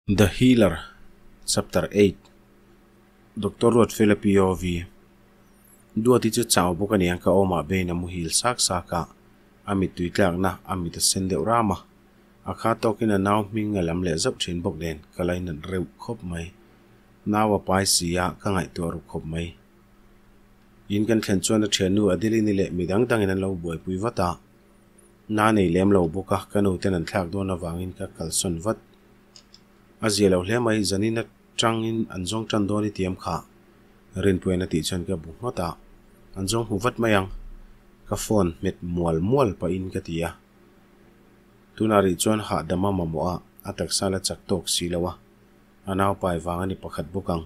The Healer, Chapter 8 Doctor Ruatfela POV Duati chu chau bawk a niang ka awmah bein a muhil sak sak a, a mittui tlakna a mit a sen deuh ram a. A kha tawkin a nau hming a lam leh zauh thin bawk nen ka lainat reuh khawp mai. Nau a pai si a, ka ngaihtuah ruk khawp mai. In kan thlen chuan a thiannu Adeline-i leh midang dangin an lo buaipui vat a. Na nei lem lo bawk a, ka nu ten an thlak dawn avangin ka kalsawn vat. A zia lo hle mai, zanin atangin an zawng tan dawn i tiam kha. Rinpuian a tih chuan ka bu nghawt a, an zawng hmu vat mai ang. Ka phone hmet mual mual pahin ka ti a. Tunah rih chuan hahdam a mamawh a, a taksa la chak tawk si lo a. A nau pai vang a ni pakhat bawk ang.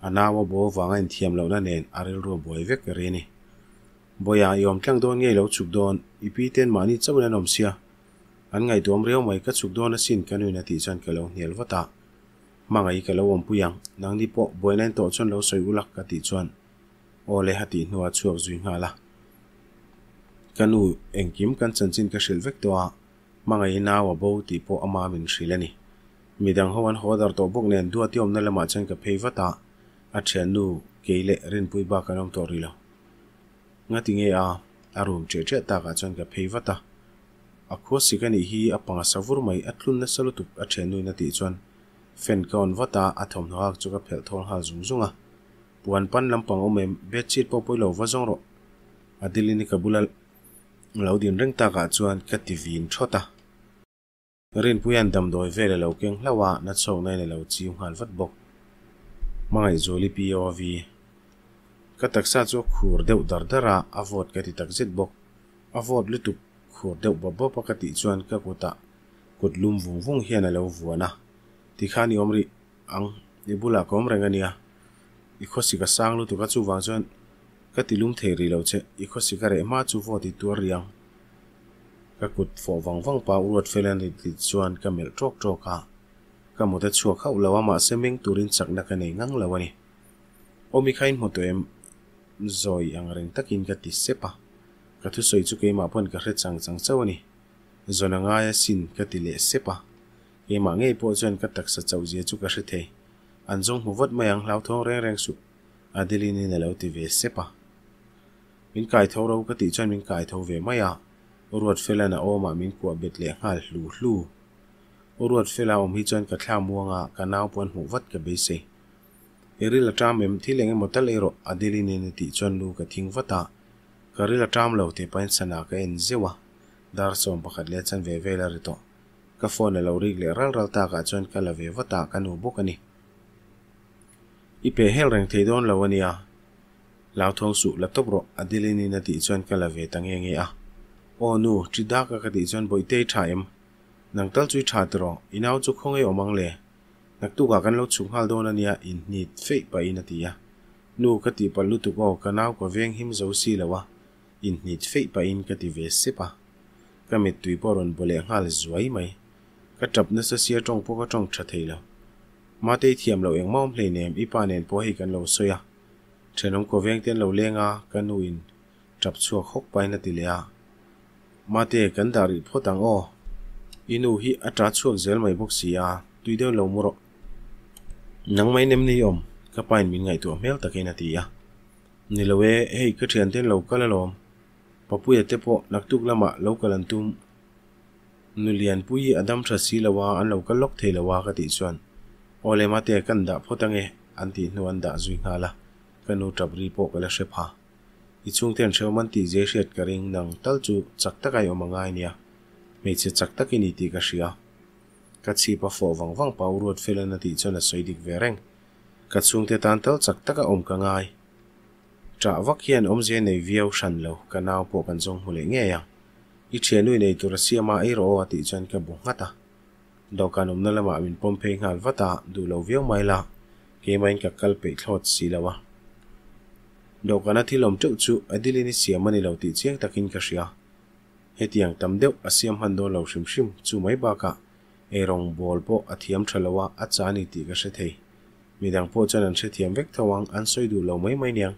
A nau a bo vanga inthiam lohna nen a rilru a buai vek ri a ni. Bawiha, i awm tlang dawn nge i lo chhuk dawn? I pi ten mahni chauhin an awm sia. An ngaihtuam riau mai, ka chhuk dawn asin ka nuin a tih chuan ka lo hnial vat a. Hmangaih ka lo awmpui ang, nangni pawh buaina in tawh chuan lo sawi ulak ka tih chuan aw le a tih hnuah a chhuak zui nghal a. Ka nu, engkim kan chanchin ka hrilh vek tawh a, hmangaih i nau a bo tih pawh ama min hrilh a ni. Midang ho an haw dar tawh bawk nen Duati awmna lamah chuan ka phei vat a, a thiannu kei leh Rinpui bak an awm tawh rih lo. Ngati nge a? A room ṭiah ṭiah takah chuan ka phei vat a. A khua sik a nih hi a panga sa vur mai, a tlun nasa lutuk a ṭhiannuin a tih chuan fan ka on vat a, a thawmhnaw hak chu ka phelh thawl nghal zung zung a. Puan pan lampang awm em, bedsheet pawh pawi lo va zawng rawh. Adeline-i ka bula lo din reng takah chuan ka ti vin ṭhawt a. Rinpuia'n damdawi vel a lo keng hlauh a, na chhawkna in a lo chiu nghal vat bawk. Hmangaihzuali POV. Ka taksa chu a khur deuh dar dar a, a vawt ka ti tak zet bawk. A vawt lutuk khur deuh bawp bawp a ka tih chuan ka kutah kut lum vung vung hian a lo vuan a. Tikhan i awm rih ang, i bulah ka awm reng a nia. I khawsik a sang lutuk a chuvang chuan ka ti lum thei rih lo che, i khawsik a reh hma chu vawt i tuar rih ang. Ka kut fawh vang vang pa Uruat Fela ni tih chuan ka melh tawk tawk a, ka mut a chhuak hauh lo a mahse meng turin chakna ka nei ngang lo a ni. Aw mi kha in hmu tawh em? Zawi ang reng takin ka ti sep a, ka thusawi chu keimah pawn ka hre chang chang chauh a ni. Zawn a ngai a sin ka ti leh sep a, keimah ngei pawh chuan ka taksa chauh zia chu ka hre thei. An zawng hmu vat mai ang hlauthawng reng reng suh Adeline-in a lo ti ve sep a. Min kai tho ro ka tih chuan min kai tho ve mai a, U Ruatfela'n a awmah min kuah bet leh nghal hlu hlu. U Ruatfela awm hi chuan ka thla muang a, ka nau pawh an hmuh vat ka beisei. I ril a ṭam em, thil eng emaw tal ei rawh, Adeline-in a tih chuan lu ka thing vat a, ka ril a ṭam lo tih pahin sana ka en zeuh a, dar 11 leh chanve vel a ri tawh. Ka phone a lo rik leh ral ral takah chuan ka la ve vat a, ka nu bawk a ni. I peh hel reng thei dawn lo a nia. Hlauthawng suh, la tawp rawh, Adeline-in a tih chuan ka la ve ta nge nge a. Aw nu, ṭi dak a ka tih chuan Bawihtei ṭha em? Nang tal chu i ṭha tiraw? I nau chu khawngaih awm ang le? Naktukah kan lo chhuk nghal dawn a nia, inhnit feih pahin a ti a. Nu, ka tih palh lutuk aw, ka nau ka veng him zo si lo a, inhnit feih pahin ka ti ve sep a. Ka mittui pawh a rawn baw leh nghal zuai mai. Ka ṭap nasa sia ṭawng pawh ka ṭawng ṭha thei lo. Matei thiam loh engmah awm hleinem, i pa nen pawh hei kan lo sawi a. Thenawm kaw veng te an lo leng a, ka nu in tap chhuak hawk pahin a ti leh a. Mate, kan dah rih phawt ang aw. I nu hi a ta chhuak zel mai bawk si a, tui deuh lo mu rawh. Nang mai nem ni awm, ka pa in min ngaihtuah hmel takin a ti a. Ni lo e, hei ka thian te an lo kal alawm. Papuia te pawh naktuk lamah lo kal an tum. Nu Lianpui hi a dam tha si lo a, an lo kal lawk thei lo a ka tih chuan, Aw le mate, kan dah phawt ange, an tih hnu an dah zui nghal a, ka nu tap ri pawh ka la hre pha. I chhungte an hrehawm an tih zia hriat ka ring, nang tal chu chak taka i awm a ngai nia, hmeichhe chak tak i ni tih ka hria. Ka chhip a fawh vang vang pah Ruatfela'n a tih chuan a sawi dik ve reng. Ka chhungte tan tal chak taka awm ka ngai. Ṭah vak hian awmzia nei viau hran lo, ka nau pawh kan zawng hmu leh ngei ang. I thiannu i nei tur a siam a, ei rawh aw a tih chuan ka bu nghat a. Dawhkan awmna lamah min pawm phei nghal vat a, duh lo viau mai la, keimahin ka kal peih thlawt si lo a. Dawhkana thil awm teuh chu Adeline-i siam a ni lo tih chiang takin ka hria. Hetiang tam deuh a siam hman dawn lo hrim hrim, chu mai bakah eirawng bawl pawh a thiam tha lo a, a cha a ni tih ka hre thei. Midang pawh chuan an hrethiam vek tho ang, an sawi duh lo mai mai niang.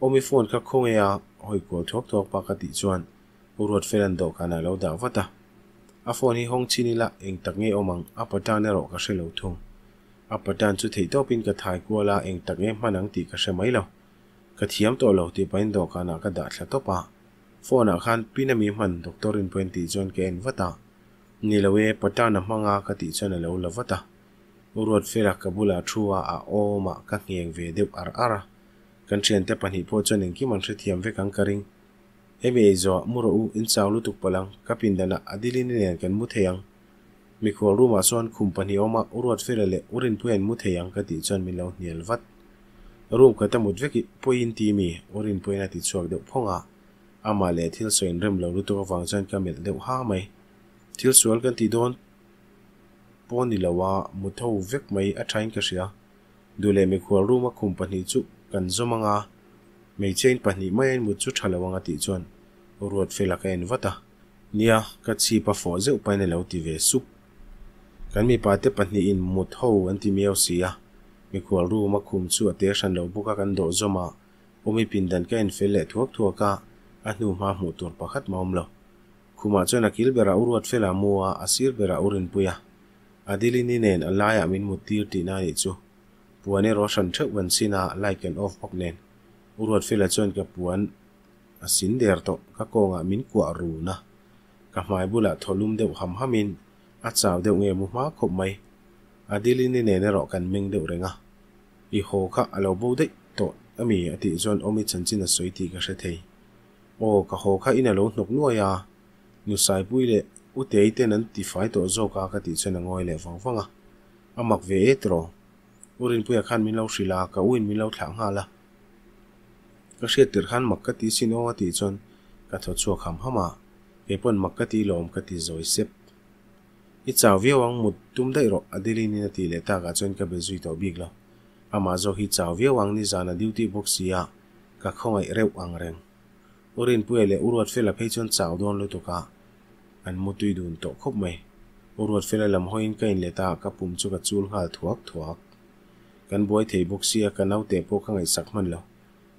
Awmi phone kha khawnge a hawi kual thuak thuak pa ka tih chuan U Ruatfela'n dawhkanah a lo dah vat a. A phone hi hawng chhin ila eng tak nge awm ang, a pattern erawh ka hre lo thung. A pattern chu theihtawpin ka thai kual a, eng tak nge hman ang tih ka hre mai lo. Ka thiam tawh lo tih pahin dawhkanah ka dah thla tawp a. Phone ah khan pin ami hman doctor in pawhin tih chuan ka en vat a. Ni lo e, pattern a hmang a ka tih chuan a lo la vat a. U Ruatfela ka bulah thu a, a awm a, ka ngheng ve deuh ar ar a. Kan thiante pahnih pawh chuan engkim an hrethiam vek ang ka ring. Hemi ei zawh mu rawh u, in chau lutuk palh ang, ka pindanah a dilin nen kan mu thei ang. Mikhual room ah chuan khum pahnih awm a, U Ruatfela leh U Rinpuia an mu thei ang ka tih chuan min lo hnial vat. Room khat a mut vek i pawiin ti mi? U Rinpuia'n a ti chhuak deuh phawng a, amah leh thil sawi in rem lo lutuk avang chuan ka melh deuh ha mai. Thil sual kan ti dawn pawh ni lo a, mu tho vek mai a thain ka hria. Duh leh mikhual room a khum pahnih chu kan zawm ang a, hmeichhia in pahnih mai a in mut chu tha lo ang a tih chuan Ruatfela ka en vat a. Nia, ka chhip a fawh zeuh pahin a lo ti ve sup. Kan mipa te pahnihin mut ho an ti miau si a, mikhual room a khum chu a te hran lo bawk a kan dawh zawm a, Umi pindan ka en fel leh thuak thuak a, a hnu hma hmuh tur pakhat mah awm lo. Khumah chuan a kil berah U Ruatfela mu a, a sir berah U Rinpuia. Adeline-i nen a laiah min mut tir tihna a nih chu. Puan erawh hran theuh kan sin a, light kan off bawk nen. U Ruatfela chuan ka puan a sin der tawh, ka kawngah min kuah run a. Ka hmai bulah thaw lum deuh ham hamin a chau deuh nge mu hma khawp mai. Adeline-i nen erawh kan meng deuh reng a. I haw kha a lo bo daih tawh ami a tih chuan awmi chanchin a sawi tih ka hre thei. Aw ka haw kha in a lo hnawk nuai a. Nu Saipui leh U Tei ten an ti fai tawh zawk a ka tih chuan a ngawi leh vang vang a. A mak ve e tiraw? U Rinpuia khan min lo hrilh a, ka u in min lo thlah nghal a. Ka hriat tirh khan mak ka ti sin aw a tih chuan ka thaw chhuak ham ham a, kei pawn mak ka ti lawm ka ti zawi sep. I chau viau ang mut tum daih rawh Adeline in a tih leh takah chuan ka be zui tawh bik lo. Amah zawk hi chau viau ang nizan a duty bawk sia ka khawngaih reuh ang reng. U Rinpuia leh U Ruatfela phei chuan chau dawn lutuk a, an mu tui dun tawh khawp mai. U Ruatfela lam hawiin ka inlet a, ka pum chu ka chul nghal thuak thuak. Kan buai thei bawk sia, ka naute pawh ka ngaihsak hman lo.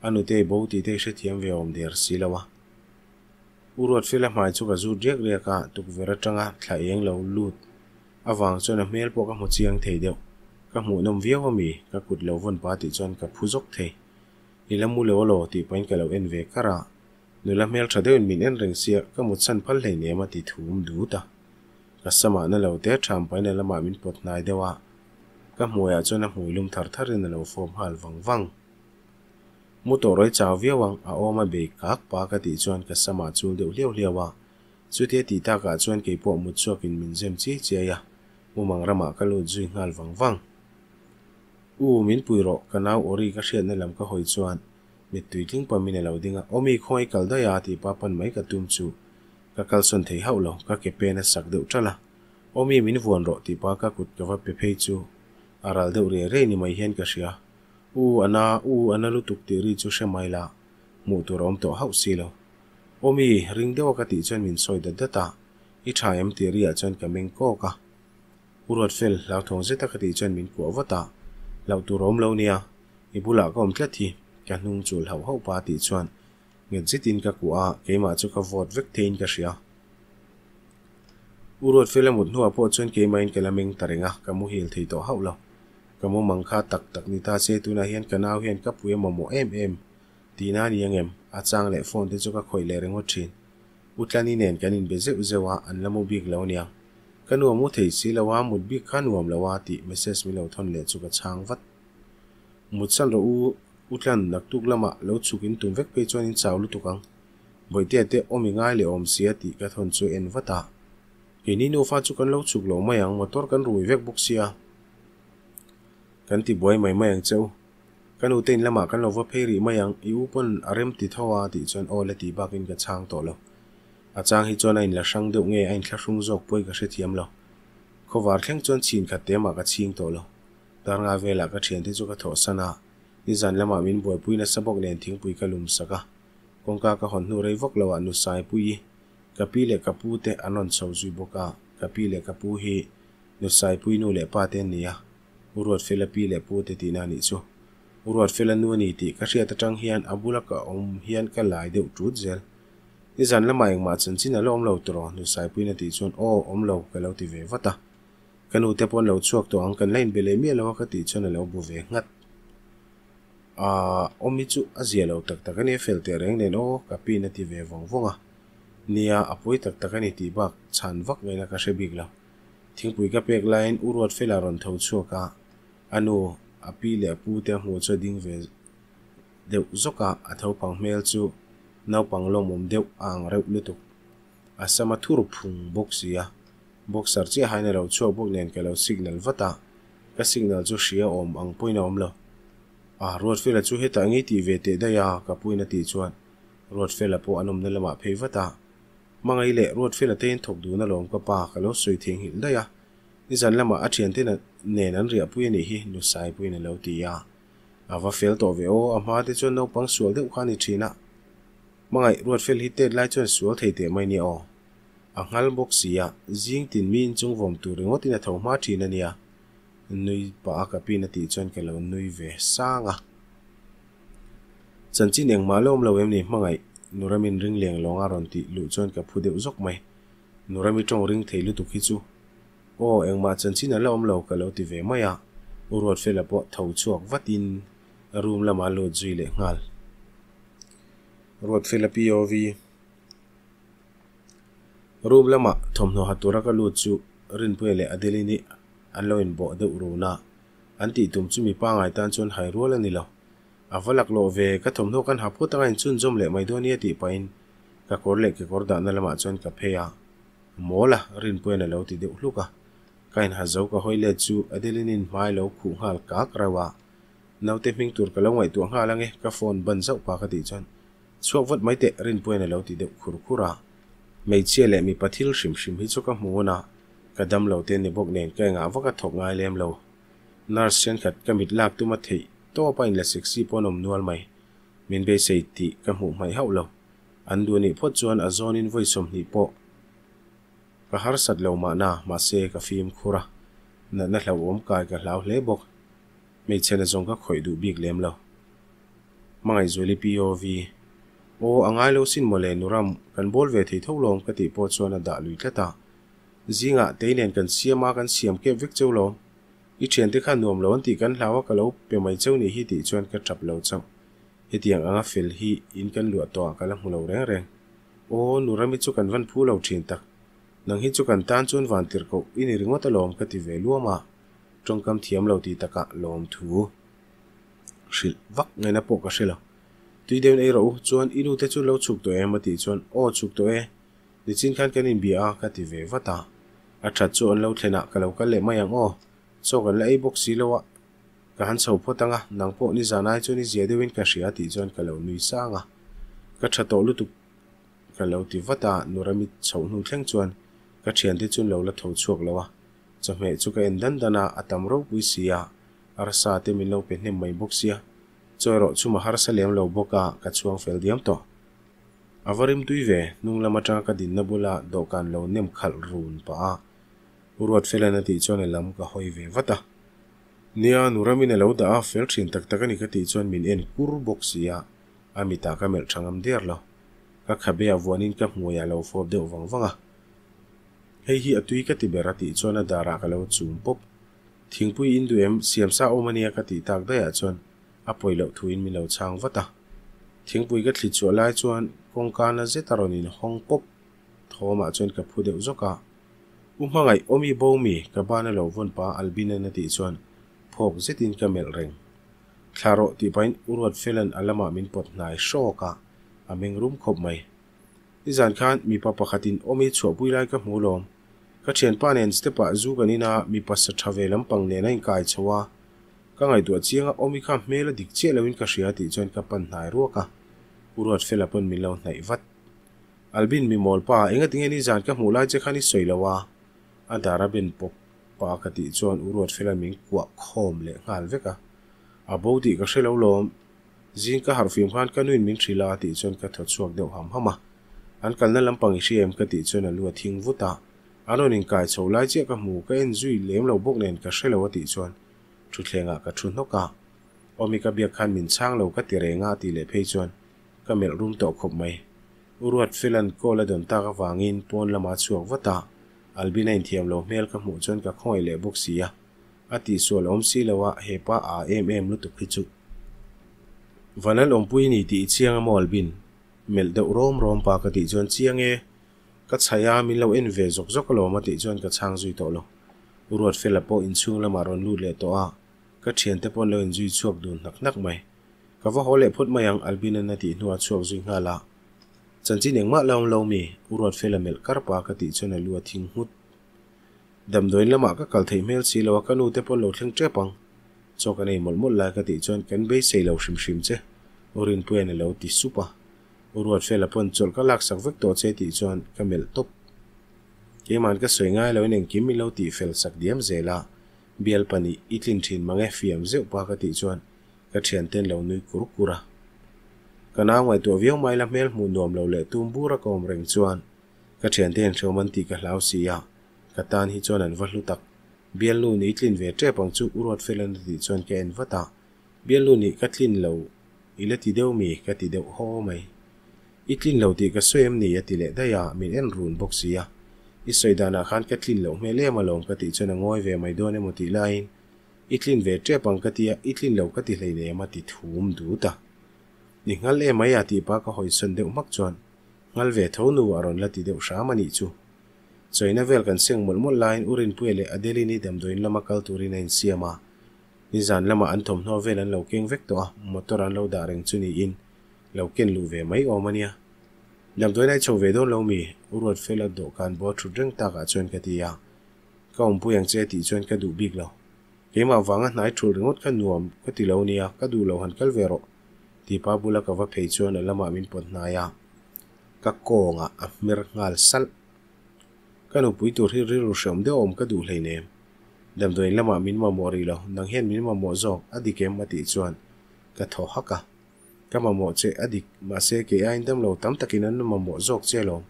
A nutei bo tih te i hrethiam ve awm der si lo a. U Ruatfela hmai chu ka zut riak riak a, tukverh atanga thla eng lo lut avang chuan a hmel pawh ka hmu chiang thei deuh. Ka hmuhnawm viau ami? Ka kut lo vawn pa tih chuan ka phu zawk thei. I la mu lo alaw tih pahin ka lo en ve kar a, nula hmel tha deuhin min en reng sia ka mut chhan phal hleinem a ti thum dut a. Ka samah na lo te tham pahin a lamah min pawt hnai deuh a, ka hmuaiah chuan a hmui lum thar tharin a lo fawm nghal vang vang. Mu tawh rawih chau viau ang, a awm a bei kak pa ka tih chuan ka samah chul deuh hliau hliau a, chutia tih takah chuan keipawh mut chhuakin min zem chiai chiai a, mumang ramah ka lut zui nghal vang vang. U, min pui rawh, ka nau Ori ka hriatna lam ka hawi chuan mittui tling pamin a lo ding a, Awmi khawngaih kal daih a tih pa pan mai ka tum chu ka kalsawn thei hauh lo, ka ke pen a sak deuh ṭalh a, Awmi min vuan rawh tih pa ka kut ka va pe phei chu a ral deuh riai riai ni mai hian ka hria, U, a na, u, a na lutuk tih ri chu hre mai la, hmuh tur a awm tawh hauh si lo. Awmi, ring deuh a ka tih chuan min sawi dat dat a, I ṭha em tih ri ah chuan ka meng kawk a. U Ruatfel, hlauthawng zeta ka tih chuan min kuah vat a, hlauh tur a awm lo nia, i bulah ka awm tlat hi, ka hnung chul hauh hauh pa tih chuan nghet zetin ka kuah a, keimah chu ka vawt vek theiin ka hria. U Ruatfela mut hnuah pawh chuan keimahin ka la meng ta reng a, ka muhil thei tawh hauh lo. Ka mumang kha tak tak ni ta se tunah hian ka nau hian ka pui a mamawh em em tihna a ni ang em? A chang leh phone te chu ka khawih leh ringawt thin. U Tlani nen kan inbe zeuh zeuh a, an la mu bik lo aniang. Ka nuam u thei si lo a, mut bik kha nuam lo a tih message min lo thawn leh chu ka chhang vat. Mut san rawh u, U Tlan, naktuk lamah lo chhuk in tum vek phei chuan in chau lutuk ang. Bawihtea te awm i ngai leh awm sia tih ka thawn chu en vat a. Keini nufa chu kan lo chhuk lo mai ang, motor kan rui vek bawk sia. Kan ti buai mai mai ang che u. Ka nute in lamah kan lo va phei rih mai ang, i u pawn a rem ti tho a tih chuan aw la tih bakin ka chhang tawh lo. A chang hi chuan a inla hrang deuh nge a inthlahrung zawk pawi ka hrethiam lo. Khawvar thleng chuan chhin khat te mah ka chhing tawh lo. Darnga velah ka thiante chu ka thawhsan a, nizan lamah min buaipui nasa bawk nen thingpui ka lum sak a. Kawngka ka hawn hnu rei vak loah nu Saipuii, ka pi leh ka pu te an rawn chho zui bawk a, ka pi leh ka pu hi nu Saipuii nu leh pa te an ni a. U Ruatfela pi leh pu te tihna a nih chu. U Ruatfela nu a ni tih ka hriat atang hian a bula ka awm hian ka lai deuh tut zel. Nizan lamah engmah chanchin a la awm lo tawh Nu Saipuiin a tih chuan aw awm lo ka lo ti ve vat a. Ka nu te pawh an lo chhuak tawh ang kan la inbe leh miah lo a ka tih chuan a lo bu ve nghat. Aaa awmi chu a zia lo tak tak a nia fel teh reng nen aw ka piin a ti ve vawng vawng a. Nia a pawi tak tak a ni tih bak chhan vak ngaihna ka hre bik lo. Thingpui ka pek laiin U Ruatfela rawn tho chhuak a, a nu, a pi leh a pu te a hmuh chu a ding ve deuh zawk a, a thopang hmel chu naupang lawmawm deuh a ang reuh lutuk. A sam a thur phung bawk si a, boxer chiah hain a lo chhuak bawk nen ka lo signal vat a, ka signal chu hria awm ang pawhin a awm lo. A, Ruatfela chu hetah ngei tih ve teh daih a, ka puin a tih chuan Ruatfela pawh an awmna lamah phei vat a. Hmangaih leh Ruatfela te in thawk dun alawm ka pa ka lo sawi theihnghilh daih a, nizan lamah a thiante nen an riahpui a nih hi Nusaipuiin a lo ti a. A va fel tawh ve aw, a hma te chuan naupang sual deuh kha a ni thin a. Hmangaih Ruatfel hi tet lai chuan sual thei teh mai nia aw. A nghal bawk si a, zing tin mi inchung vawm tur ringawtin a tho hma thin a nia. Nui pah a ka pin a tih chuan ka lo nui ve sang a. Chanchin engmah la awm lo em ni hmangaih Nuramin ring leng lawng a rawn tih luh chuan ka phu deuh zawk mai. Nurami tawng ring thei lutuk hi chu aw engmah chanchin a la awm lo ka lo ti ve mai a, U Ruatfela pawh tho chhuak vatin room lamah a lut zui leh nghal. Ruatfela POV. Room lamah thawmhnaw ha tura ka lut chu Rinpuia leh Adeline-i an lo inbawh deuh run a, an tih tum chu mi pangai tan chuan hai rual a ni lo. A va laklawh ve, ka thawmhnaw kan ha phawt anga inchhunzawm leh mai dawn nia tih pahin ka kawr leh kekawr dahna lamah chuan ka phei a, Mawl a, Rinpuia'n a lo ti deuh hluk a. Ka inha zo ka hawi let chu Adeline-in hmai lo khuh nghal kak reuh a, Naute hming tur ka lo ngaihtuah nghal ange, ka phone ban zauh pa ka tih chuan Chhuak vat mai teh, Rinpuia'n a lo ti deuh khur khur a. Hmeichhia leh mipa thil hrim hrim hi chu ka hmu hun a, ka dam lo te ni bawk nen ka engah vak a thawk ngai lem lo. Nurse thenkhat ka mit lak tum a theih tawp a inla sexy pawh an awm nual mai. Min beisei tih ka hmuh hmaih hauh lo. An duh anih phawt chuan a zawnin vawi 20 pawh ka harsat lo mahna, mahse ka fimkhur a, natna hlauhawm kai ka hlau hle bawk. Hmeichhe na zawng ka khawih duh bik lem lo. Hmangaihzuali POV, Aw, a ngai lo sin mawle Nuram, kan bawl ve thei tho lawm ka tih pawh chuan a dah lui tlat a. Zingah tei nen kan siam a, kan siam kep vek cheu lawm. I thiante kha nuam lo an tih kan hlau a ka lo pe mai cheu nih hi tih chuan ka tap lo chauh. Hetiang anga fel hi in kan luah tawh ah ka la hmu lo reng reng. Aw, Nurami chu kan van phu lo thin tak. Nang hi chu kan tan chuan van tirhkoh i ni ringawt alawm ka ti ve luam a. Tawngkam thiam lo tih takah lawmthu hrilh vak ngaihna pawh ka hre lo. Tui deuhin ei rawh u, chuan i nute chu lo chhuk tawh em? a tih chuan aw chhuk tawh e, nichin khan kan inbia a ka ti ve vat a. A that chu an lo thlenah ka lo kal leh mai ang aw, chaw kan la ei bawk si lo a, ka han chho phawt ang a, nang pawh nizan ai chuan i zia deuhin ka hria a tih chuan ka lo nui sang a. Ka tha tawh lutuk ka lo ti vat a, Nurami chhoh hnu thleng chuan ka thiante chu an lo la tho chhuak lo a. Chawhmeh chu ka en dan dan a, a tam ropui si a, arsa te min lo pe hnem mai bawk sia, chaw erawh chhum a harsa lem lo bawk a, ka chhuang fel diam tawh. A va rim tui ve, hnung lam atanga ka dinna bula dawhkan lo nem khalh run pah a, U Ruatfela'n a tih chuan a lam ka hawi ve vat a. Nia, nu Ramin a lo dah a, fel thin tak tak a ni ka tih chuan min en kur bawk si a, a mitah ka melh tha ngam der lo. Ka khabe a vuanin ka hmuiah a lo fawp deuh vang vang a. Hei hi a tui ka ti ber a tih chuan a darah ka lo chum pawp. Thingpui in duh em, siamsa awm a nia ka tih tak daihah chuan a pawi loh thuin min lo chhang vat a. Thingpui ka thli chhuah lai chuan kawngka na zet a rawn inhawng pawp thawmah chuan ka phu deuh zawk a. U hmangaih awmi bo mi ka ban a lo vawn pa Albina'n a tih chuan phawk zetin ka melh reng. Thla rawh tih pahin U Ruatfela'n a lamah min pawt hnai hrawk a, a meng rum khawp mai. Nizan khan mipa pakhatin awmi chhuahpui lai ka hmu lawm. Ka thianpa nen step-ah zu kan in a, mipa sa tha ve lampang nen a inkai chho a. Ka ngaihtuah chiang a, awmi kha hmel a dik chiah loin ka hria tih chuan ka pan hnai ruak a. U Ruatfela pawn min lo hnaih vat. Albin mi mawl pa, engatinge nizan ka hmuh lai che khan i sawi lo a? A dar a ben pawp pa ka tih chuan U Ruatfela min kuah khawm leh nghal vek a. A bo tih ka hre lo lawm. Zing ka harh fim khan ka nuin min hrilh a tih chuan ka thaw chhuak deuh ham ham a. An kalna lampang i hria em ka tih chuan a lu a thing vut a. An rawn inkai chho lai chiah ka hmu, ka en zui lem lo bawk nen ka hre lo a tih chuan thutthlengah ka thu hnawk a. Awmi ka biak khan min chhang lo ka ti reng a a tih leh phei chuan ka melh rum tawh khawp mai. U Ruatfela'n call a dawn tak avangin pawn lamah a chhuak vat a, Albina inthiam lo hmel ka hmuh chuan ka khawngaih leh bawk si a, a tihsual awm si lo a, hepa a em em lutuk hi chu. Vanal awmpui ni tih i chiang a maw Albin? Melh deuh rawm rawm pa ka tih chuan chiang e, ka chhaih a, min lo en ve zawk zawk alawm a tih chuan ka chhang zui tawh lo. U Ruatfela pawh inchhung lamah rawn lut leh tawh a, ka thiante pawh an lo inzui chhuak dun hnak hnak mai. Ka va haw leh phawt mai ang Albin-a'n a tih hnuah chhuak zui nghal a. Chanchin engmah la awm lo mi? U Ruatfela melh kar pa ka tih chuan a lu a thing nghut. Damdawiin lamah ka kal theih hmel si lo a, ka nu te pawh an lo thleng tep ang. Chaw kan ei mawlh mawlh lai ka tih chuan kan beisei lo hrim hrim che U Rinpuia'n a lo ti sup a. U Ruatfela pawn chawlh ka laksak vek tawh che tih chuan ka melh tawp. Keima'n ka sawi ngai loin engkim min lo tih fel sak diam zel a, bial pahnih i tlin thin mang e fiam zeuh pa ka tih chuan Ka thianten lo nui kur kur a. Ka nau ngaihtuah viau mai la hmel hmuh nuam lo leh tum bur a ka awm reng chuan ka thiante in hrehawm an tih ka hlau si a, ka tan hi chuan an va hlu tak. Bialnu nih i tlin ve tep ang chu U Ruatfela'n a tih chuan ka en vat a, Bialnu nih ka tlin lo i la ti deuh mi? ka ti deuh haw mai. I tlin lo tih ka sawi em ni? a ti leh daih a, min en run bawk si a. I sawi danah khan ka tlin loh hmel em alawm ka tih chuan a ngawi ve mai dawn emaw tih laiin I tlin ve tep ang ka tia, i tlin lo ka ti hleinem a ti thum dut a. Ni nghal em mai a tih pa ka hawisawn deuh hmak chuan nghal ve tho nu a rawn la ti deuh hram a nih chu. Chawina vel kan seng mawlh mawlh laiin U Rinpuia leh Adeline-i damdawiin lama kal turin a insiam a. Nizan lamah an thawmhnaw vel an lo keng vek tawh a, motor an lo dah reng chu niin lo ken luh ve mai awm a nia. Damdawiin ai chho ve dawn lo mi? U Ruatfela dawhkan bawr thut reng takah chuan ka ti a. Ka awmpui ang che tih chuan ka duh bik lo. Keimah vanga hnai thul ringawt kha nuam ka ti lo nia, ka duh lo han kal ve rawh. Tipa bula ka va phei chuan a lamah min pawt hnai a, ka kawngah a hmer nghal salh. Ka nupui tur hi rilru hreawm deuh a awm ka duh hleinem. Damdawiin lamah min mamawh rih lo, nang hian min mamawh zawk, a dik em? a tih chuan ka thaw hak a. Ka mamawh che, a dik, mahse kei aiin damlo tam takin an mamawh zawk che alawm.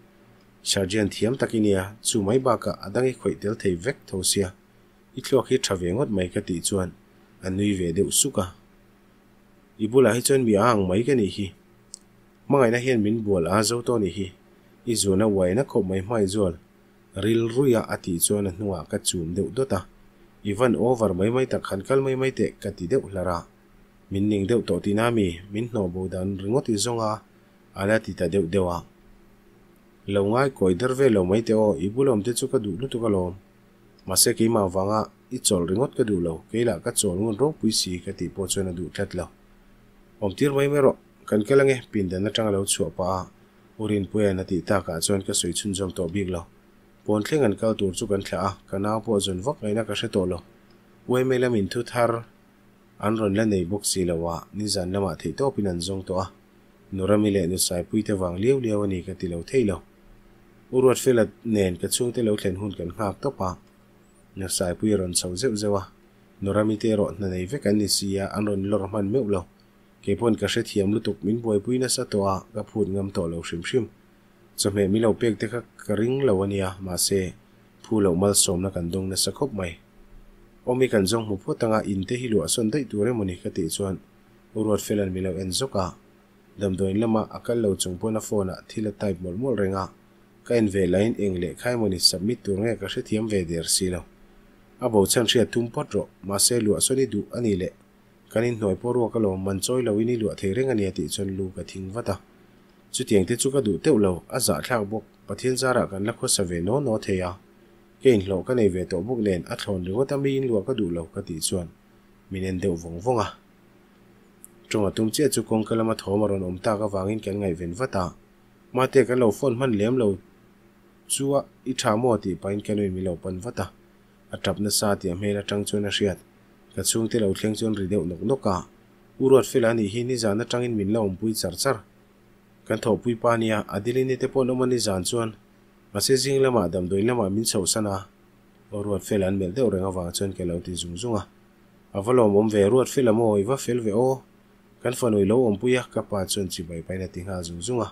Sergeant thiam tak i nia, chu mai bakah a dang i khawih tel thei vek tho sia, i thluak hi tha ve ngawt mai ka tih chuan a nui ve deuh suk a. I bulah hi chuan mi a ang mai ka nih hi. Hmangaihna hian min bual a zo tawh nih hi, i zuan a uaina khawp mai hmai zual rilruia a tih chuan a hnungah ka chum deuh dawt a, i van over mai mai tak han kal mai mai teh ka ti deuh hlar a. Min ning deuh tawh tihna mi, min hnawh bo dan ringawt i zawng a, a la ti ta deuh deuh a. Lo ngai kawi der ve lo mai teh aw, i bul awm te chu ka duh lutuk alawm. Mahse keimah vanga i chawl ringawt ka duh lo, kei lah ka chawl ngun ropui si ka tih pawh chuan a duh tlat lo. Awm tir mai mai rawh, kan kal ange, pindan atanga lo chhuah pah a, U Rinpuia'n a tih takah chuan ka sawi chhunzawm tawh bik lo. Pawn thleng an kal tur chu kan thlah a, ka nau pawh zawn vak ngaihna ka hre tawh lo. Uaimei lamin thu thar An rawn la nei bawk si lo a, nizan lamah theihtawpin an zawng tawh a. Nurami leh Nusaipuii te vang liau liau a ni ka ti lo thei lo. U Ruatfela nen ka chhungte lo thlen hun kan nghak tawp a. Nusaipuii a rawn chho zeuh zeuh a, Nurami te erawh hna nei vek an ni si a, an rawn lawr hman meuh lo. Keipawn ka hrethiam lutuk, min buaipui nasa tawh a, ka phut ngam tawh lo hrim hrim. Chawhmeh min lo pek te kha ka ring lo a nia, mahse, phu loh malsawmna kan dawng nasa khawp mai. Awmi kan zawng hmu phawt anga in te hi luah sawn daih tur emaw ni ka tih chuan U Ruatfela'n min lo en zawk a. Damdawiin lama a kal lo chung pawn a phone ah thil a type mawlh mawlh reng a, ka en ve lahin eng lehkha emaw ni submit tur nge ka hrethiam ve der si lo. A bo chhan hriat thum phawt rawh, mahse luah sawn i duh a ni leh kan inhnuai pawh ruak alawm man chawi lo in i luah thei reng a nia tih chuan lu ka thing vat a. Chutiang te chu ka duh teuh lo, a zahthlak bawk, Pathian zarah kan la khawsa ve naw naw thei a, ka inhlawh ka nei ve tawh bawk nen a thlawn ringawt a mi inluah ka duh lo ka tih chuan min en deuh vawng vawng a. Tawng a tum chiah chu kawngka lama thawm a rawn awm tak avangin kan ngaihven vat a, Mate kan lo phone hman lem lo chu a, i tha maw tih pahin ka nuin min lo pan vat a, a tap nasa tih a hmel atang chuan a hriat, ka chhungte lo thleng chuan ri deuh nawk nawk a, U Ruatfela anih hi nizan atangin min la awmpui char char. Kan thawhpui pa nia, Adeline te pawh an awm a nizan chuan mahse zing lamah damdawiin lamah min chhohsan a, aw Ruatfela an melh deuh reng avang chuan ka lo ti zung zung a. A va lawmawm ve, Ruatfela maw i va fel ve aw, kan fanu i lo awmpui a, ka pa chuan chibai pahin a ti nghal zung zung a.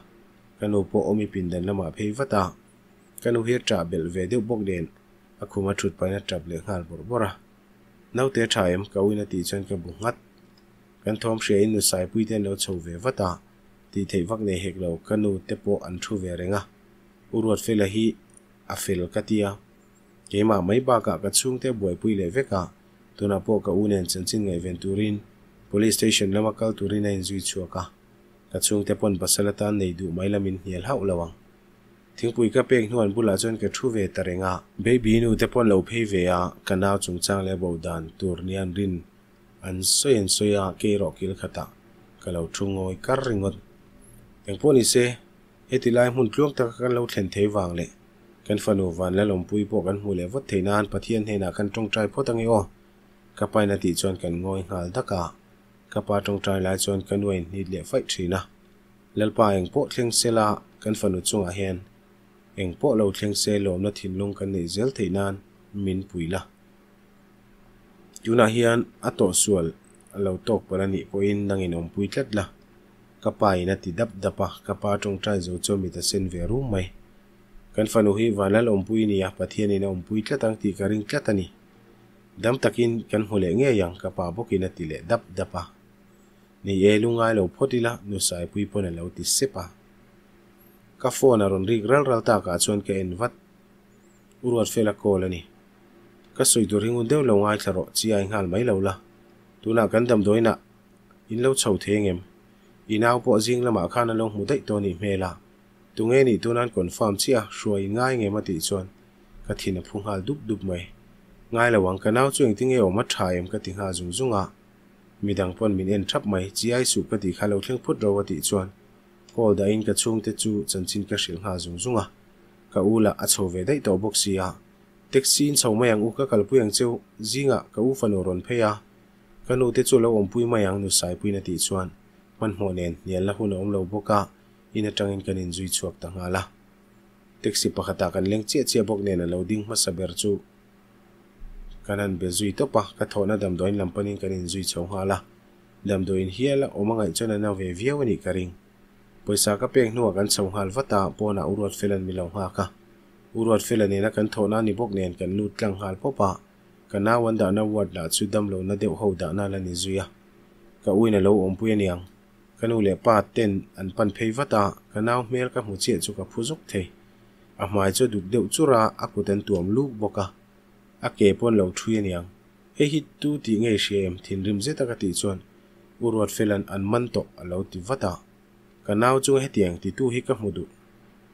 Ka nu pawh awm i pindan lamah phei vat a, ka nu hi a ṭah belh ve deuh bawk nen a khum a ṭhut pahin a ṭap leh nghal bawrh bawrh a. Naute a ṭha em? Ka uina tih chuan ka bu nghat. Kan thawm hria in nu Saipuii te an lo chho ve vat a. Tih theih vak nei hek lo, ka nu te pawh an thu ve reng a. U Ruatfela hi a fel ka tia. Keimah mai bakah ka chhungte a buaipui leh vek a, tunah pawh ka u nen chanchin ngaihven turin Police Station lama kal turin a inzui chhuak a. Ka chhungte pawn pasal atan nei duh mai lamin hnial hauh lo ang. Thingpui ka pek hnuan bulah chuan ka thu ve ta reng a. Baby nu te pawn lo phei ve a, ka nau chungchang leh bo dan tur nia an rin an sawi an sawi a, kei erawh kil khatah ka lo thu ngawi kar ringawt. Engpawh ni se, heti lai hmun tluang taka kan lo thlen thei vang leh kan fanu Vanlalawmpui pawh kan hmuh leh vawt theih nan Pathian hnenah kan tawngtai phawt ange aw, ka pain a tih chuan kan ngawi nghal dak a. Ka pa tawngtai lai chuan ka nu a inhnit leh faih thin a. Lalpa engpawh thleng se la, kan fanu chungah hian engpawh lo thleng se lawmna thinlung kan neih zel theih nan min pui la. Tunah hian a tawhsual a lo tawk palh a nih pawhin nangin awmpui tlat la. Ka pa in a ti dap dap a, ka pa tawngtai zo chuan mit a sen ve rum mai. Kan fanu hi Vanlal awmpui nia, Pathianin a awmpui tlat ang tih ka ring tlat a ni. Dam takin kan hmu leh ngei ang ka pa bawkin a ti leh dap dap a. Ni e, lungai lo phawt ila, nu Saipui pawn a lo ti sep a. Ka phone a rawn rik ral ral takah chuan ka en vat. U Ruatfela call a ni. Ka sawi tur hi ngun deuh lo ngaithla rawh, chi ai nghal mai lo la. Tunah kan damdawiinah in lo chho thei angem? I nau pawh zing lamah khan a lo hmu daih tawh a nih hmel a. Tunge nih tunan confirm chiah a, hruai in ngai ngem a tih chuan ka thin a phu nghal dup dup mai. Ngai lo ang, ka nau chu engtin nge awm a tha em ka ti nghal zung zung a. Midang pawn min en thap mai, chi ai suh ka tih kha lo thleng phut ro a tih chuan call dahin ka chhungte chu chanchin ka hrilh nghal zung zung a. Ka u lah a chho ve daih tawh bawk si a. Taxi in chho mai ang u, ka kalpui ang cheu, zingah ka u fanu rawn phei a, ka nu te chu lo awmpui mai ang nu Saipuiin a tih chuan hmanhmawh nen hnialna hun a awm lo bawk a, in atangin kan inzui chhuak ta nghal a. Taxi pakhatah kan leng chiah chiah bawk nen a lo ding hmasa ber chu kan han be zui tawp a, ka thawhna damdawiin lam panin kan inzui chho nghal a, damdawiin hial a awm a ngaih chuan a na ve viau a nih ka ring. Pawisa ka pek hnuah kan chho nghal vat a, pawnah U Ruatfela'n mi lo nghak a. U Ruatfela nena kan thawhna a ni bawk nen kan lut tlang nghal pawp a, ka nau an dahna ward lah chu damlohna deuh ho dahna la ni zui a. Ka uin a lo awmpui aniang. Ka nu leh pa ten an pan phei vat a, ka nau hmel ka hmu chiah chu ka phu zuk thei. A hmai chu a duk deuh chur a, a kut an tuam luk bawk a. A ke pawn lo ṭhui aniang. Hei hi tu tih ngei hria em? Thinrim zeta ka tih chuan U Ruatfela'n an man tawh a lo ti vat a. Ka nau chunga hetiang titu hi ka hmu duh.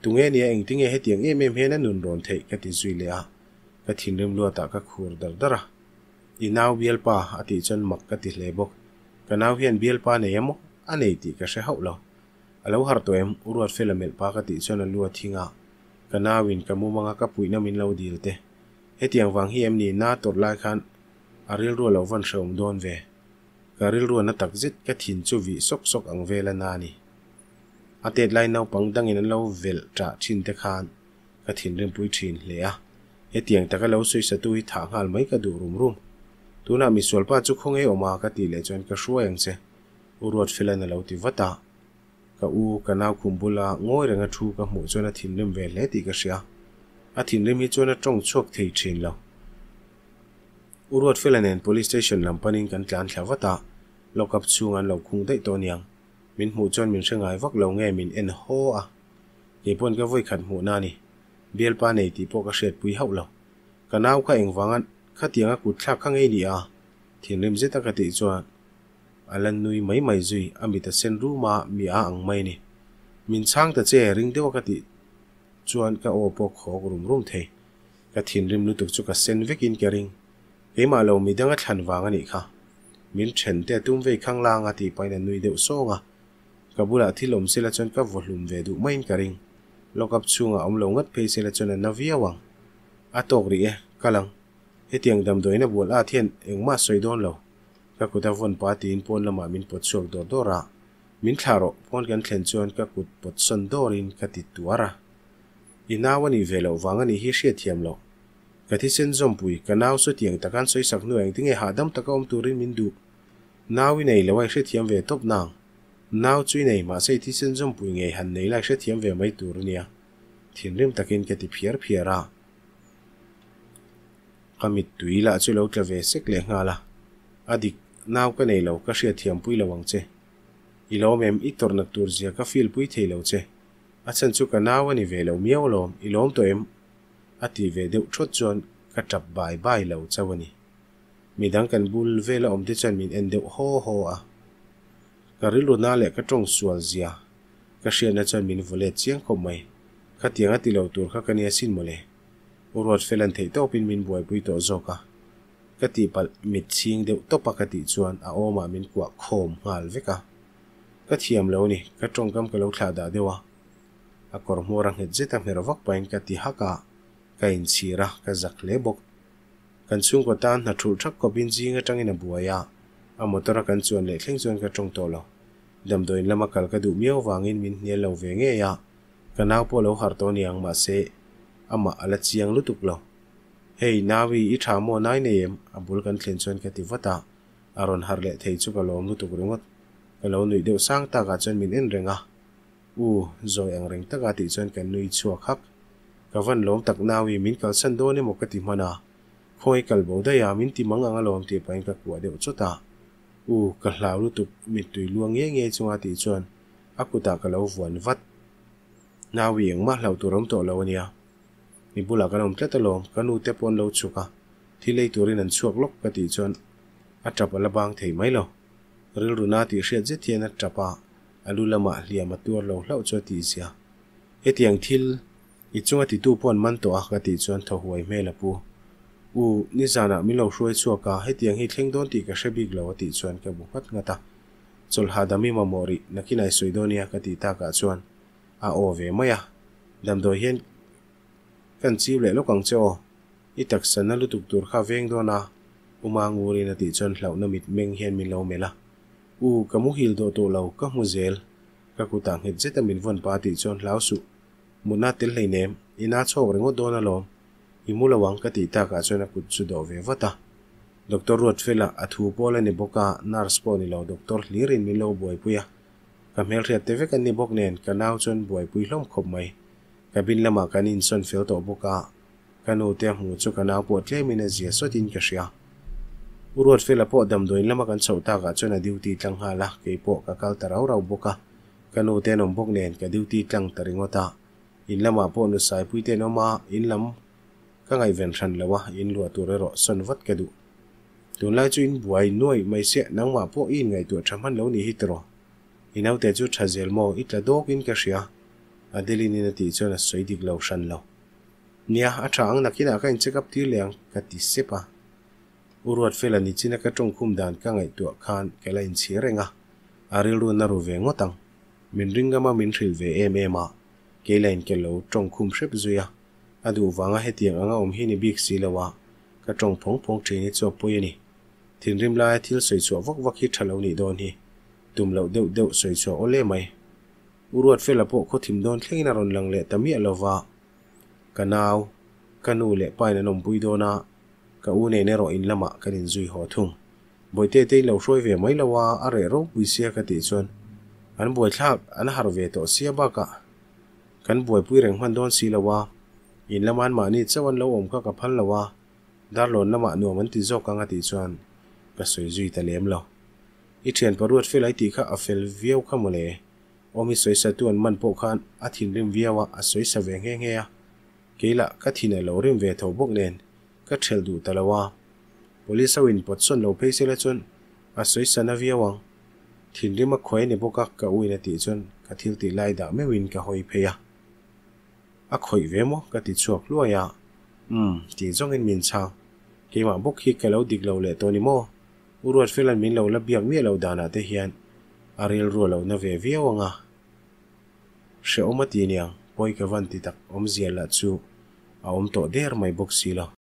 Tunge nia engtinge hetiang em em hian a nun rawn theih ka ti zui leh a, ka thinrim luatah ka khur dar dar a. I nau bialpa a tih chuan mak ka ti hle bawk. Ka nau hian bialpa nei emaw a nei tih ka hre hauh lo. A lo harh tawh em? U Ruatfela melh pa ka tih chuan a lu a thing a, ka nauin ka mumanga ka puihna min lo dil te. Hetiang vang hi em ni na tawrh lai khan a rilru a lo van hrehawm dawn ve. Ka rilru a na tak zet ka thin chu vih sawk sawk ang vel a na a ni. A tet lai naupang dangin an lo velh ṭah ṭhin te khan ka thinrimpui ṭhin hle a, hetiang taka lo sawisatu hi thah nghal mai ka duh rum rum. Tunah misualpa chu khaw ngei awm a ka tih leh chuan ka hruai ang che, U Ruatfela'n a lo ti vat a. Ka u, ka nau khum bula ngawi renga thu ka hmuh chuan a thinrim ve hle tih ka hria. A thinrim hi chuan a tawng chhuak thei ṭhin lo. U Ruatfela nen Police Station lam panin kan tlan thla vat a, lock up chhung an lo khung daih tawh aniang. Min hmuh chuan min hre ngai vak lo nge min en haw a. Kei pawn ka vawi khat hmuhna a ni. Bialpa nei tih pawh ka hriatpui hauh lo. Ka nau kha engvanga khatianga kut thlak kha ngei ni a? Thinrim zeta ka tih chuan a la nui mai mai zui, a mit a sen rum a, mi a ang mai ni. Min chhang ta che, ring deuha ka tih chuan ka aw pawh khawk rum rum thei. Ka thinrim lutuk chu ka sen vekin ka ring. Keimah lo midang a thlan vang a nih kha. Min then te a tum vei khang lang a tih pahin a nui deuh sawng a. Ka bulah thil awm sela chuan ka vaw hlum ve duh maiin ka ring. Lock up chhungah awm lo ngat phei sela chuan a na viau ang. A tawk rih e, kal ang. Hetiang damdawiin a bual at hian engmah sawi dawn lo. Ka kut a vawn pa tiin pawn lamah min pawt chhuak dawr dawr a. Min thlah rawh, pawn kan thlen chuan ka kut pawt sawn dawrin ka ti tuar a. I nau a nih ve loh vang a nih hi hriatthiam loh. Ka thisen zawmpui, ka nau sawtiang takan sawisak hnu engtinge hahdam taka awm turin min duh. Nau i nei lo a i hrethiam ve tawp nang. Nau chu i nei mahse i thisen zawmpui ngei han nei la i hrethiam ve mai tur a nia. Thinrim takin ka ti phiar phiar a. Ka mittui lah chu lo tla ve sek leh nghal a. A dik, nau ka nei lo, ka hriatthiampui lo ang che. I lawm em? I tawrh nat tur zia ka feel pui thei lo che. A chhan chu ka nau a ni ve lo miau alawm, i lawm tawh em? A ti ve deuh thawt chuan ka tap bai bai lo chauh a ni. Midang kan bul vela awm te chuan min en deuh haw haw a. Ka rilru na leh ka tawng sual zia ka hriatna chuan min vaw let chiang khawp mai. Khatiang a ti lo tur kha ka nia sin mawle. U Ruatfela'n theih tawpin min buaipui tawh zawk a. Ka tihpalh mit chhing deuh tawp a ka tih chuan a awmah min kuah khawm nghal vek a. Ka thiam lo ni, ka tawngkam ka lo thlah dah deuh a. A kawr hmawr a nghet zet a hmer vak pahin ka ti hak a, ka inchhir a, ka zak hle bawk. Kan chhungkaw tan hna thulh thak khawpin zing atangin a buai a, a motor a kan chuan leh thleng chuan ka tawng tawh lo. Damdawiin lama kal ka duh miau vangin min hnial lo ve ngei a, ka nau pawh lo harh tawh niang mahse amah a la chiang lutuk lo. Hei, Nawi, i tha maw nai nei em? A bul kan thlen chuan ka ti vat a, a rawn harh leh thei chu ka lawm lutuk ringawt. Ka lo nuih deuh sang takah chuan min en reng a, U, zawi ang reng taka tih chuan kan nui chhuak hak. Ka van lawm tak Nawi, min kalsan dawn emaw ka ti hman a, khawi kal bo daih a, min ti mang ang alawm tih pahin ka kuah deuh chawt a. U, ka hlau lutuk, mittui luang nge nge chunga tih chuan a kutah ka lo vuan vat. Nawi, engmah hlauh tur awm tawh lo ania. Mi bulah kan awm tlat alawm, ka nu te pawh an lo chhuk a, thil ei turin an chhuak lawk ka tih chuan a tap a la bang thei mai lo. Rilru na tih hriat zet hian a tap a, a lu lamah hliam a tuar lo hlauh chu a tih zia. Hetiang thil i chunga titu pawh an man tawh a ka tih chuan thaw huai hmel a pu. U, nizanah min lo hruai chhuak a, hetiang hi thleng dawn tih ka hre bik lo a tih chuan ka bu nghat nghat a. Chawlhhahdam i mamawh rih, nakinah i sawi dawn nia ka tih takah chuan a aw ve mai a, damdawi hian kan chiu leh lawk ang che aw, i taksa na lutuk tur kha veng dawn a, U Mangurin a tih chuan hlauhna mit meng hian min lo melh a, U, ka muhil dawh tawh lo, ka hmu zel, ka kutah nghet zeta min vawn pa a tih chuan hlau suh, mutna tel hleinem, i na chhawk ringawt dawn alawm, i mu lo ang ka tih takah chuan a kut chu dawh ve vat a. Doctor Ruatfela a thu pawl a ni bawk a, nurse pawh ni lo doctor hlirin min lo buaipui a, Ka hmelhriat te vek an ni bawk nen ka nau chuan buaipui hlawm khawp mai. Cabin lamah kan insawn fel tawh bawk a, ka nu te a hmu chu ka nau pawh tlemin a zia sawtin ka hria. U Ruatfela pawh damdawiin lama kan chhoh takah chuan a duty tlang nghal a, kei pawh ka kal ta rau rau bawk a. Ka nu te an awm bawk nen ka duty tlang ta ringawt a. In lamah pawh nu Saipui te an awm a, in lam ka ngaihven hran lo a, in luah tur erawh sawn vat ka duh. Tunlai chu in buai nuai mai sia, nangmah pawh i inngaihtuah tha hman lo ni hi tiraw? I naute chu tha zel maw? I tla dawk in ka hria. Adeline in a tih chuan a sawi dik lo hran lo. Nia, a tha ang nakinah ka in check up tir leh ang, ka ti sep a. U Ruatfela nichina ka tawngkhum dan ka ngaihtuah khan ka la inchhir reng a, a rilru na ru ve ngawt ang. Min ringngama min hrilh ve em em a, kei la in ke lo tawngkhum hrep zui a, a duh vanga hetiang anga awm hi ni bik si lo a, Ka tawng phawng phawng thin hi chu a pawi a ni. Thinrim laia thil sawi chhuah vak vak hi tha lo nih dawn hi. Tum loh deuh deuh sawi chhuah aw le mai. U Ruatfela pawh khaw thim dawn thlengin a rawn lang leh ta miah lova. Ka nau, ka nu leh pain an awmpui dawn a, ka u nen erawh in lamah kan inzui haw thung. Bawihte te in lo hruai ve mai lo a, a reh ropui sia ka tih chuan an buaithlak an harh ve tawh sia bakah kan buaipui reng hman dawn si lo a. In lama an mahni chauh an lo awm kha ka phal lo a, Darlawn lamah nuam an ti zawk ang a tih chuan ka sawi zui ta lem lo. I thian paruat fel ai tih kha a fel viau kha mawle. Awm i sawi satu an man pawh khan a thinrim viau a, a sawi sa ve nghe nghe a. Kei lah ka thin a lo rim ve tho bawk nen ka thelh duh ta lo a. Police ho in pawt sawn lo phei sela chuan a sawi sa na viau ang. Thinrim a khuai ni bawk a ka u in a tih chuan ka thil tih lai dah meuhin ka hawi phei a. A khawih ve maw? Ka ti chhuak hluai a. Umm, tih zawngin min chhang. Keimah bawk hi ka lo dik lo leh tawh ni maw? U Ruatfela'n min lo la biak miah lo danah te hian a rilru a lo na ve viau ang a. Hrehawm a ti niang, pawi ka van ti tak awmzia lah chu a awm tawh der mai bawk si lo.